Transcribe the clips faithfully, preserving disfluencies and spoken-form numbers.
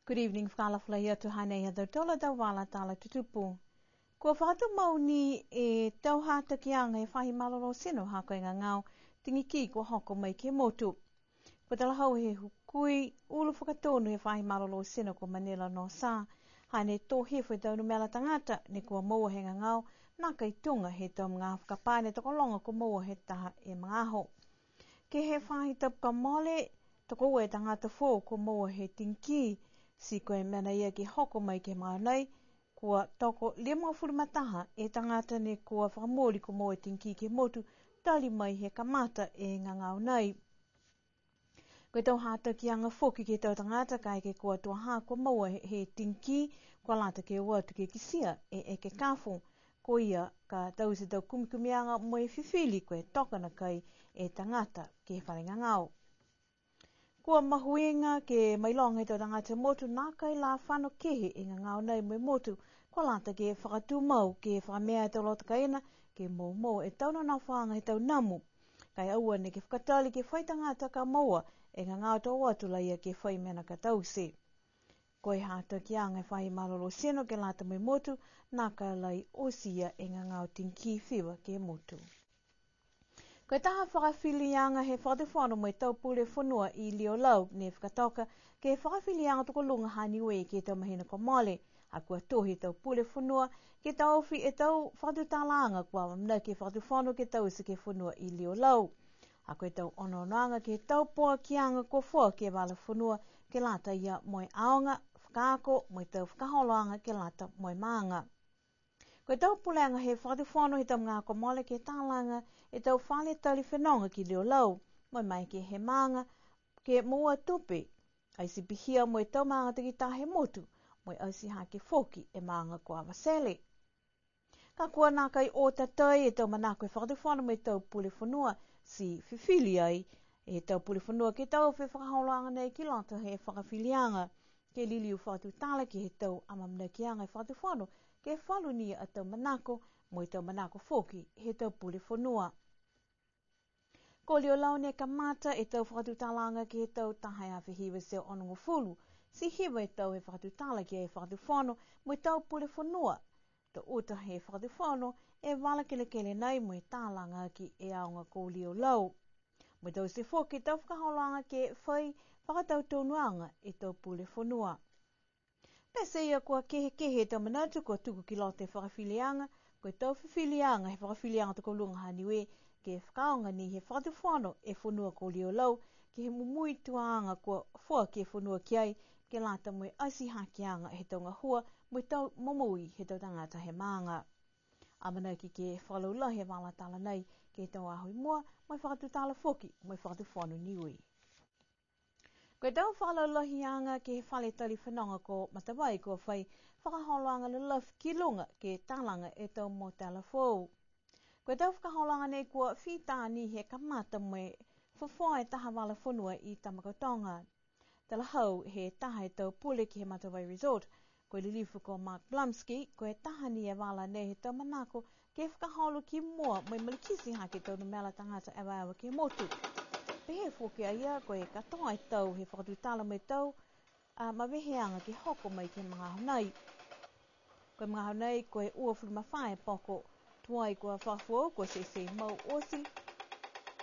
Good evening, fakaalofa lahi atu, hanei ha tautolu a tau vala tala tutupu. Kua fakatumau ni e tau hatakiaga he faahi malolō tino ha ko e gagao tigiki kua hoko mai ke he motu. Kua talahau he hukui ulu fakatonu he faahi malolō tino ko Manila Nosa, hane tō hifo e tau numela tagata ne kua moua he gagao, nākai tuga he tau magaaho fakapā ne tokologa kua moua he taha e magaaho. Ke he faahi tapu kua mole, tokoua e tagata foou kua moua he tigiki, ti ko e mena ia ke hoko mai ke he magaaho nei, kua toko limagofulu ma taha e tagata ne kua fakamooli kua moua e tigiki ke he motu, tali mai he kamata e gagao nei. Ko e tau hatakiaga foki ke he tau tagata kaeke kua tuaha kua moua he, he tigiki, kua lata ke o atu ke kitia e ekekafo. Ko ia ka taute e tau kumikumiaga mo e fifili ko e toka nakai e tagata ke he fale gagao. Kua mahuiga ke mailoga he tau tagata motu nākai la fano kehe e gagao nei mo e motu, kua lata ke fakatumau ke fakamea e tau loto kaina, ke moumou e tau nonofoaga he tau namu. Ka e aua neke fakatali ke fai tagata ka moua e gagao to o atu la ia ke fai mena ka taute. Ko e hatakiaga he faahi malolō tino ke lata mo e motu, nākai la oti ia e gagao tigiki fiva ke he motu. Ko e taha fakafiliaga he fakatufono mo e tau pule fonua i Liolau ne fakatoka ke he fakafiliaga tokoluga ha Niue ke he tau mahina kua mole. Ha kua tohi e tau pule fonua ke taofi e tau fakatutalaaga kua amaamanaki e fakatufono ke taute ke he fonua i Liolau. Ha ko e tau onoonoaga ke he tau poakiaga kua foaki e vala fonua ke lata ia mo e aoga, fakaako, mo e tau fakaholoaga ke lata mo e maaga. Ko e tau pulega he fakatufono he tau magaaho kua mole ke talaga e tau fale tali fenoga ki Liolau, mo e maeke he maaga ke moua tupe, ai ti pihia mo e tau maaga takitaha he motu, mo e ati hake foki e maaga ko Avatele. Ka kua nākai o tatai e tau manako he fakatufono mo e tau pule fonua, ti fifili ai e tau pule fonua ke taofi e fakaholoaga nei ki loto he fakafiliaga, ke liliu fakatutala ke he tau amaamanakiaga he fakatufono, ke falu ni a tau manako, mo e tau manako foki he tau pule fonua. Ko Liolau ne kamata e tau fakatutalaaga ke he tau taha e afe hiva e teau onogofulu, ti hiva e tau he fakatutala ke he fakatufono mo e tau pule fonua. To uta he fakatufono e vala kelekele nei mo e talaga aki e aoga ko Liolau. Mo e taute foki e tau fakaholoaga ke fai fakatautonuaga e tau pule fonua. Pete ia kua kehekehe e tau manatu kua tuku ki loto he fakafiliaga, ko e tau fifiliaga he fakafiliaga tokoluga ha Niue, ke fakaaoga ni he fakatufono e fonua ko Liolau, ke he mumui tuaga kua foaki e fonua ki ai, ke lata mo e ati hakeaga he tau gahua, mo e tau momoui he tau tagata he maaga. Amanaki ke fakalaulahi e vala tala nei ke he tau aho i mua, mo e fakatutala foki mo e fakatufono Niue. Ko e tau fakalaulahiaga ke he fale tali fenoga ko Matavai kua fai fakaholoaga lalafi ki luga ke talaga e tau motela foou. Ko e tau fakaholoaga nei kua fita ni he kamata mo e fofoa e taha vala fonua i Tamakautoga. Talahau he taha he tau pule ke he Matavai Resort, ko e lilifu ko Mark Blumsky, ko e taha ni e vala nei he tau manako ke fakaholo ki mua mo e malikiti hake e tau numela tagata evaeva ke he motu. Pehē foki a ia, ko e katoa e tau he fakatutala mo e tau a maveheaga ke hoko mai ke he magaaho nei. Ko e magaaho nei, ko e uafulu ma fā e poko tuai kua fakafoou, kua teitei mau oti.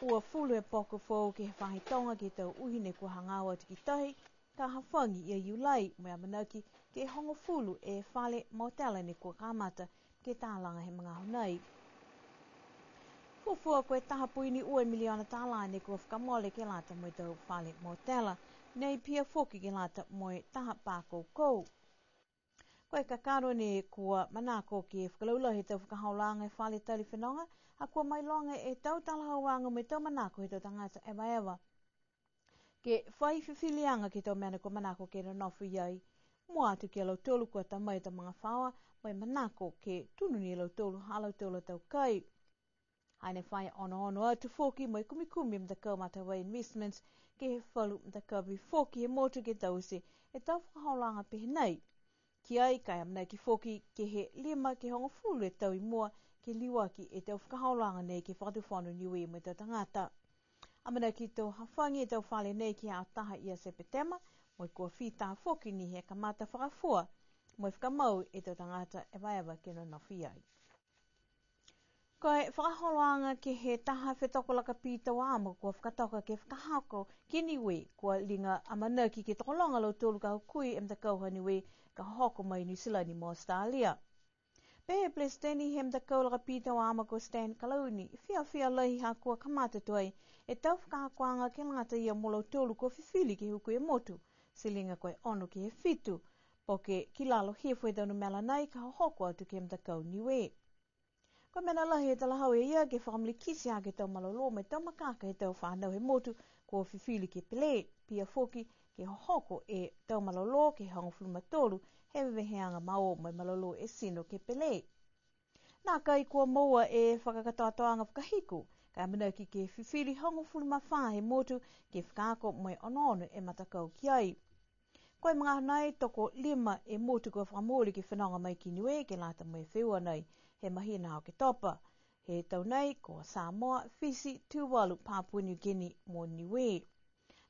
Uafulu e poko foou ke he faahi toga ke he tau uhi ne kua hagaao atu ki tahi, ka hafagi ia Iulai, mo e amanaki ke hogofulu e fale motela ne kua kamata ke talaga he magaaho nei. Fuafua ko e taha poini ua miliona tālā ne kua fakamole ke lata mo e tau fale motela, ne ai pihia foki ke lata mo e taha pā koukou. Ko e kakano ne kua manako ke fakalaulahi e tau fakaholoaga he fale tali fenoga, ha kua mailoga e tau talahauaga mo e tau manako he tau tagata evaeva ke fai fifiliaga ke he tau mena kua manako ke nonofo i ai. Mua atu ki a lautolu kua ta mai e tau magafaoa, mo e manako ke tunu ni e lautolu ha lautolu a tau kai. Hane fai onoono atu foki mo e kumikumi e matakau Matavai Investments ke he falu matakavi foki he motu ke taute e tau fakaholoaga pehē nei. Ki ai ka e amanaki foki ke he lima ke hogofulu e tau i mua ke liuaki e tau fakaholoaga nei ke he Fakatufono Niue mo e tau tagata. Amanaki to hafagi e tau fale nei ke he aho taha ia Sepetema, Mo e kua fita foki ni he kamata fakafua, mo e fakamau e tau tagata evaeva ke nonofo ai. Ko e fakaholoaga ke he taha fetoko lakapī tau amo kua fakatoka ke fakahoko ki Niue, kua liga amanaki ke tokologa lautolu ka hukui e matakau ha Niue ka hohoko mai Niu Silani mo Australia. Pehē e Pelesiteni he matakau lakapī tau amo ko Stan Kalauni, fiafia lahi ha kua kamata tuai e tau fakaakoaga ke lata ia mo lautolu kua fifili ke hukui e motu, ti liga ko e ono ke he fitu, po ke ki lalo hifo e tau numela nai ka hohoko atu ke he matakau Niue. Ko e mena lahi he talahau e ia ke fakamilikiti aki e tau malolō mo e tau makaka he tau fanau he motu kua fifili ke pelē, pihia foki ke hohoko e tau malolō ke hogofulu ma tolu he veveheaga ma ō mo e malolō e tino ke pelē. Nākai kua moua e fakakatoatoaga fakahiku, ka e amanaki ke fifili hogofulu ma fā he motu ke fakaako mo e onoono e matakau ki ai. Ko e magaaho nai, tokolima e motu kua fakamooli ke fenoga mai ki Niue ke lata mo e feua nai he mahina Oketopa. He tau nai, ko Samoa, Fisi, Tuvalu, Papua New Guinea mo Niue.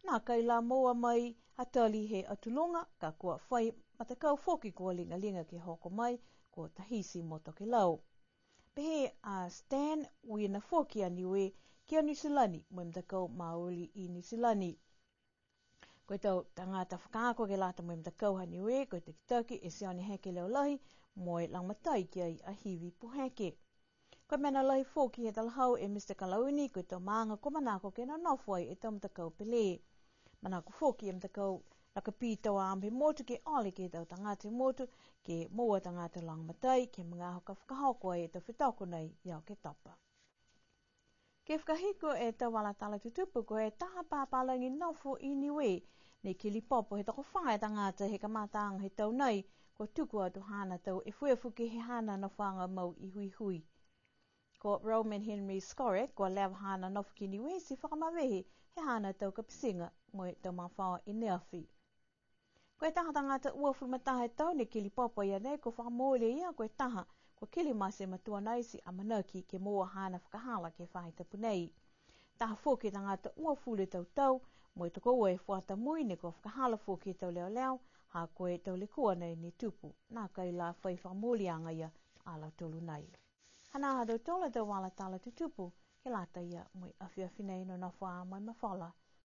Nākai la moua mai a tali he atuluga, ka kua fai matakau foki kua ligaliga ke hoko mai, ko Tahiti mo Tokelau. Pehē a Stan, uiina foki a Niue ki a Niu Silani mo e matakau Maoli i Niu Silani. Ko e tau tagata fakaako ke lata mo e matakau ha Niue, ko e takitaki e Sione Heke Leolahi, mo e lagomatai ki ai a Hivi Puheke. Ko e mena lahi foki he talahau e Mr Kalauni, ko e tau maaga kua manako ke nonofo ai e tau matakau pelē. Manako foki e matakau lakapī tau amo he motu ke ole ke he tau tagata he motu, ke moua tagata lagomatai, ke he magaaho ka fakahoko ai e tau fetoko nei i Oketopa. Ke fakahiku e tau vala tala tutupu, ko e taha papālagi nofo i Niue, ne keli popo he tokofā e tagata he kamataaga he tau nei, kua tuku atu haana tau efuefu ke he haana nofoaga mau i Huihui. Ko Roman Henry Skorek, kua leva haana nofo ki Niue ti fakamavehe he haana tau kapitiga mo e tau magafaoa i neafi. Ko e taha tagata uafulu ma taha e tau ne keli popo a ia nei, kua fakamooli e ia ko e taha kua keli mate e matua nai ti amanaki ke moua haana fakahala ke he faahi tapu nei. Taha foki e tagata uafulu e tau tau, mo e tokoua e fuata mui ne kua fakahala foki e tau leoleo, ha ko e tau lekua nei ne tupu, nākai la fai fakamooliaga ia a lautolu nei. Hanā ha tautolu a tau vala tala tutupu, ke lata ia mo e afiafi nei, nonofo ā mo e mafola.